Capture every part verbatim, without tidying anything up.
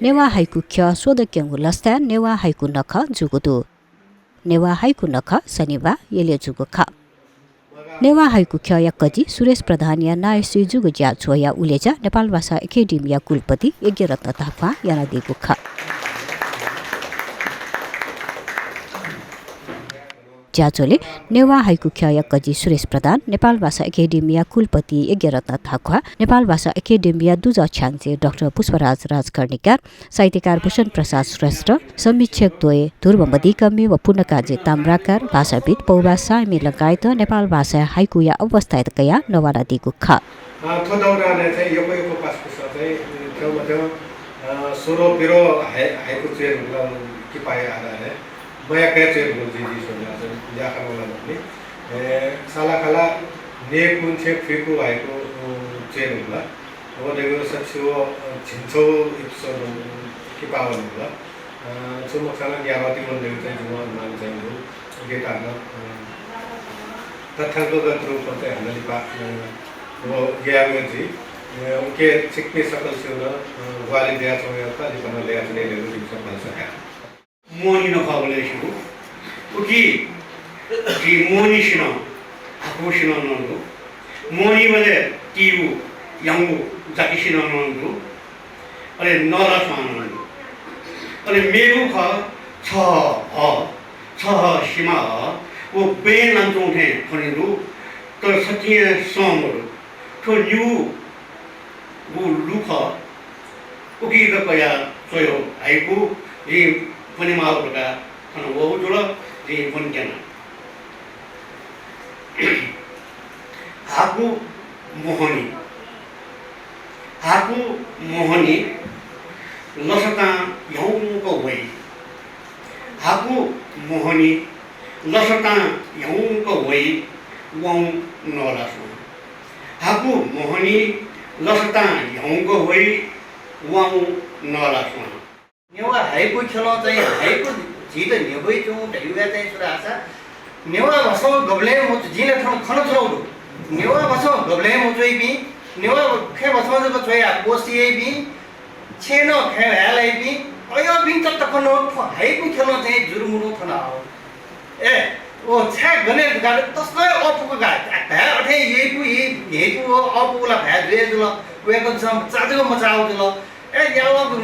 नेवाः हाइकु ख्यः स्वदँ क्यंगु लसताय् नेवाः हाइकु नखः जूगु दु। नेवाः हाइकु नखः शनिबाः यलय् जूगु खः। नेवाः हाइकु ख्यःया कजि सुरेश प्रधानया नायःसुइ जूगु ज्याझ्वःया उलेज्या नेपालभाषा एकेडेमीया कुलपति यज्ञरत्न धाख्वां यानादीगु खः। ज्याझ्वलय् नेवाः हाइकु ख्यःया कजि सुरेश प्रधान, नेपालभाषा एकेडेमीया कुलपति यज्ञरत्न धाख्वां, नेपालभाषा एकेडेमीया दुजः छ्याञ्जे डाक्टर पुष्पराज राजकर्णिकार, साहित्यकार भूषण प्रसाद श्रेष्ठ, समीक्षक द्वय ध्रुव मधिकर्मी व पूर्णकाजी ताम्राकार, भाषाविद् पौभा सायमि लगायत नेपालभाषाय् हाइकुया अवस्थायात कयाः नवानादीगु खः। अ, थ्व दौरानय् चाहिँ यक्व यक्व पासापिसं चाहिँ, अ, थ्व मध्यम, अ, सोह्र पन्ध्र हाइ-, हाइकु च्वयेधुंकल, किपाया आधारय् मयाकाः च्वयेधुंकल जिं, जिं स्वनाः चाहिँ ल्याखा नं लानागु दु। ए, सालाखाला न्यय्कू छेँ फुइकू हाइकु, अ, च्वयेधुंकल। व दय्कू सकसिगु, अ, झिंछगू episode, अ, किपा वनेधुंकल। अ, छु मखुसा नं न्याद्वः तिनि वनेधुंकूगु चाहिँ जिमिगु अनुमान चाहिँ दु। उकिं नं, अ, तथ्यांकगत रूपं चाहिँ हानं लिपा, अ, व ग्याये मज्यू। अ, उकिं छिकपिं सकलसिगु नं, अ, ग्वाहालि दयाच्वंगु खः, लिपा नं दयाच्वनेधुंकूगु जिमिसं भलसा काये। मोहनी नखःबलय् स्यू। उकिं झी मोहनीसिनं हाकुसिनं नं दु। मोहनीबलय् तीगु याउँगु जातिसिनं नं दु। अले नःलास्वां नं दु। अले मेगु खः छह ह, छह सिमा ह, व बँय् लानाच्वंगु थें खने दु, तर छतिं सं मदु। थ्व निगू व लु खः। उकिं कयाः च्वयागु हाइकु जिं ब्वनेमाःगु धकाः थन वःगु जुल, जिं ब्वनेत्यना। हाकु मोहनी। हाकु मोहनी लसतां ह्याउँक वइ। हाकु मोहनी लसतां ह्याउँक वइ, वाउँक नःलास्वां। हाकु मोहनी लसतां ह्याउँक वइ, वाउँक नःलास्वां। नेवाः हाइकु ख्यलं चाहिँ हाइकु झीत न्ह्यब्वइच्वंगु धयागुया चाहिँ छु धाःसा, नेवाः भाषां गबलें मच्वइ, जिं ला थन खनाच्वनागु दु। नेवाः भाषां गबलें मच्वइपिं, नेवाः खँय् भाषां जक च्वयाः पोस्ट याइपिं, छेँनं खँय् ह्वाये लाइपिं, अय्‌पिन्त तक नं थ्व हाइकु ख्यलं चाहिँ जुरुमुरु थन हः। ए, व छाय् गने धकाः तसकं अःपुक का, धाये अथे याइपु, याइपु व अःपुक ला धाये जुया जुल, वय्‌कःपिन्सं मचा जक मचाःगु जुल। ए, न्यावः,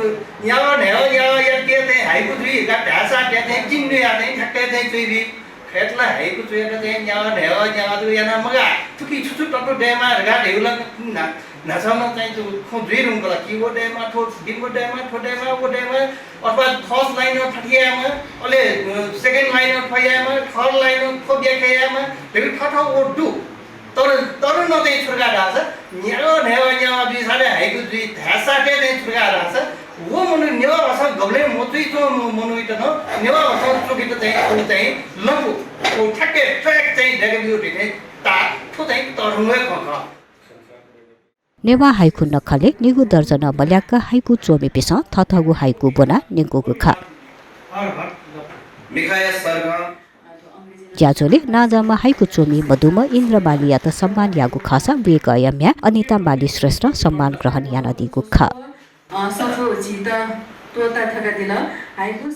न्यावः न्हय्‌वः, न्यावः याके चाहिँ हाइकु जुइ धकाः धाःसा त्या चाहिँ चिन्डुया चाहिँ ठ्याक्कै चाहिँ च्वइबी। खय्‌त ला हाइकु च्वयेत चाहिँ न्यावः न्हय्‌वः, न्यावः जक यानाः मगाः। थुकी छु छु तत्व दयेमाः धकाः धयागु ला न्हा-, न्हाचः नं चाहिँ थ्व खँ जुइ धुंकल। कि व दयेमाः, थ्व बिम्ब दयेमाः, थ्व दयेमाः, व दयेमाः, अथवा first line नं थथे यायेमाः, अले, अ, second line नं थ्व यायेमाः, third line नं थ्व व्याख्या यायेमाः, धइगु थःथः व दु। तर, तर नं चाहिँ छु धकाः धाःसा, न्यावः न्हय्‌वः न्यावः जुइसाथं हाइकु जुइ धाःसाथं चाहिँ छु धकाः धाःसा, व मनू नेवाः भाषां गबलें मच्वइच्वंम्ह मनूइत नं नेवाः भाषां च्वकेत चाहिँ व चाहिँ लँपु, व ठ्याक्कै track चाहिँ दय्‌काबीगु धइथें ताः, थ्व चाहिँ तःधंगु हे खँ खः। नेवाः हाइकु नखलय् निगू दर्जनं मल्याक हाइकु च्वमिपिसं थःथःगु हाइकु ब्वनाः न्यंकूगु खः। मिखाया सर्गं ज्याझ्वलय् नांजाःम्ह हाइकु च्वमि मदुम्ह इन्द्र मालीयात सम्मान याःगु खःसा वय्‌कःया म्ह्याय् अनिता माली श्रेष्ठं सम्मान ग्रहण यानादीगु खः। अ, सफू झीत त्वःता थकादिल। हाइकु